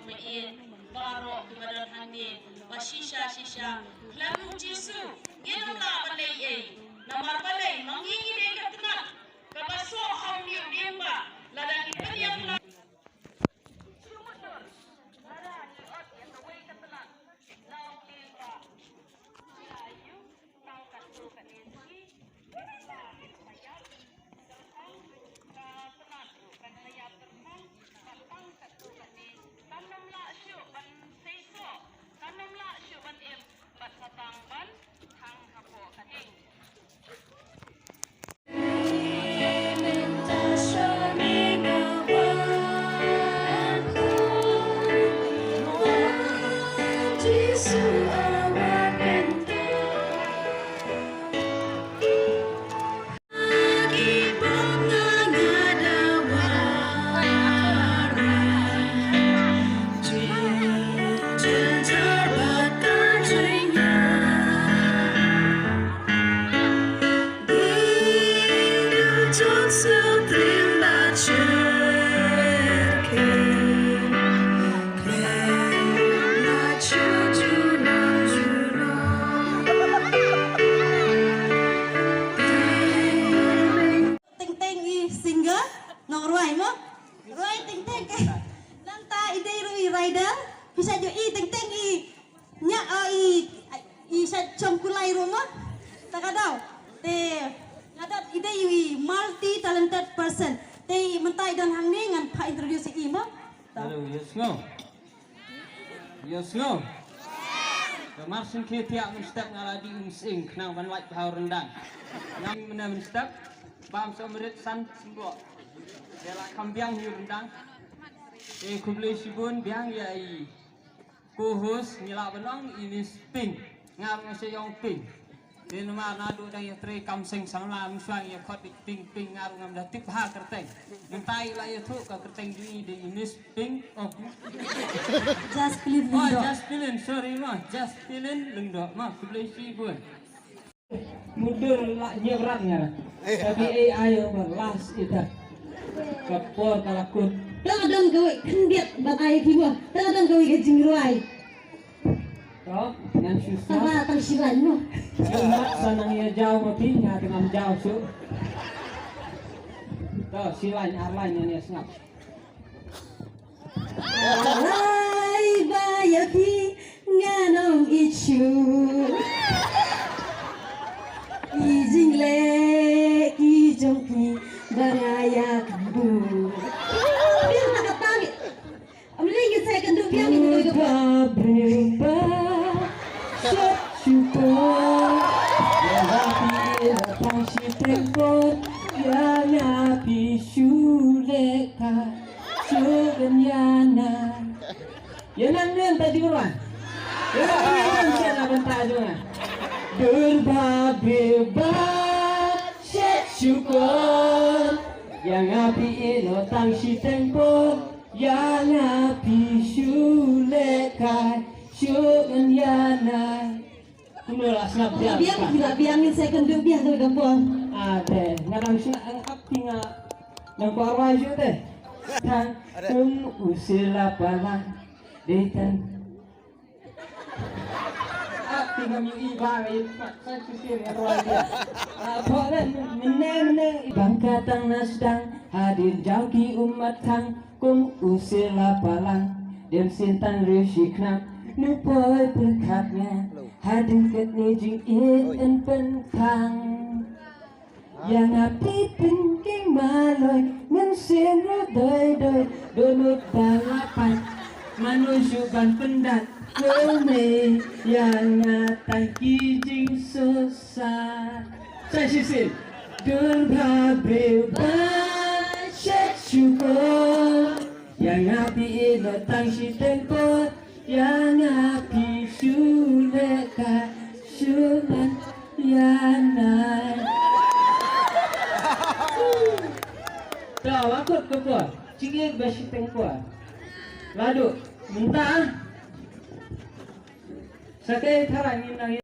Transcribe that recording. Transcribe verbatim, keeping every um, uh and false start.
Mei baroh kiba don hangne ba shisha shisha, la u Jisu ngin ym lah ban leh ei. Namar balei? Ma ngi ngi dei ka tnat kaba soh ha u dieng ba lada ngi pynïap la. Teng teng i singer, nong rwai mo. Rwai teng teng ke. Nangta i dei ruh i rider. Pisa ju i teng teng i nya, eh, i, i sa chong kulai ruh mo. Ta ka daw. Te nga dot i dei i multi talented person. Te mynta i don hangne ngan pha introduce i mo. Hello, yes, no. Yes, no. Ka mar syn khie thiah mynstep nga la dih um sing khnang ban lait bha u ryndang. Ngam mynne mynstep bam so mrit san symboh. Te la kham biang hi u ryndang. Te khublei shibun biang ïa i co-host ngi lah ban ong i Miss Pink. Nga ruh nga shu ong Pink. Te namar naduh dang ïatrei kam seng samla mynshwa ngi ïa khot dik Pink Pink nga ruh ngam da tip ha kyrteng. Mynta i la ïathuh ka kyrteng jong i dei i Miss Pink. Oh. Jasmine Oh, Lyngdoh. Jasmine, sorry ma. Jasmine Lyngdoh ma. Khublei shibun. Mudur la nyebran nga. Tapi ai ai ba last ita. Ka por ka la kut. Te don kawei khyndiat ban ai ki ba. Te don kawei ka jingrwai. To, ngan shu sngap. Tara tang shi lain mo. Ngan mat sa nang ïa jaw ma phi, nga te ngam jaw shuh. To, shi lain, ar lain ngan ïa sngap. Ai ba ïa phi ngan ong i shu. I jingleh i jong phi ba nga ïa kynduh. Phi ta ka tang. Am ling ngi sa kynduh biang ngi kynduh. Ba briew ba shet shu por. Ïa nga phi ïa tang shiteng por. Ïa nga phi shu leh ka shu gan ïa na. Ïa nang nen ta jingruan. Ïa nang nen ta jingruan. Dur ba briew ba shet shu por. Ïa nga phi ïa tang shiteng por. Ïa nga phi shu leh kai shu ngan ïa nai. Kumno la sngap biang. Biang, biang, biang, second biang, biang, biang, biang. Ah, deh. Nga dang sngap, ang ap ti nga. Nang ko arwai shu deh. Tang, um, u sila palang. Deh, tang. Ap ti ngam ïohi ba ngi pat sa shisien ngan rwai ïa. Ah, pho re, mynne, mynne. Bang ka tang na sdang, hadien jaw ki ummat khang, kum u sila palang. Dem sien tang riew shi khnang, nu poi pyrkhat nga, hadien katne jingïeit yn pynkhang. Ïa nga phi pynkhih maloi, mynsiem ruh doi doi, dohnud ba la pait. Mano shuh ban pyndat, kumne ïa nga tang ki jingsngewsih. Sa shisien. Dur ba briew ba shet shu por. Ïa nga phi ïa tang shiteng por. Ïa nga phi shu leh ka shu man ïa nai. To, wa kut ka por. Jingïeit ba shiteng por. Ladu, mynta. Sa kaei tharai ngin nang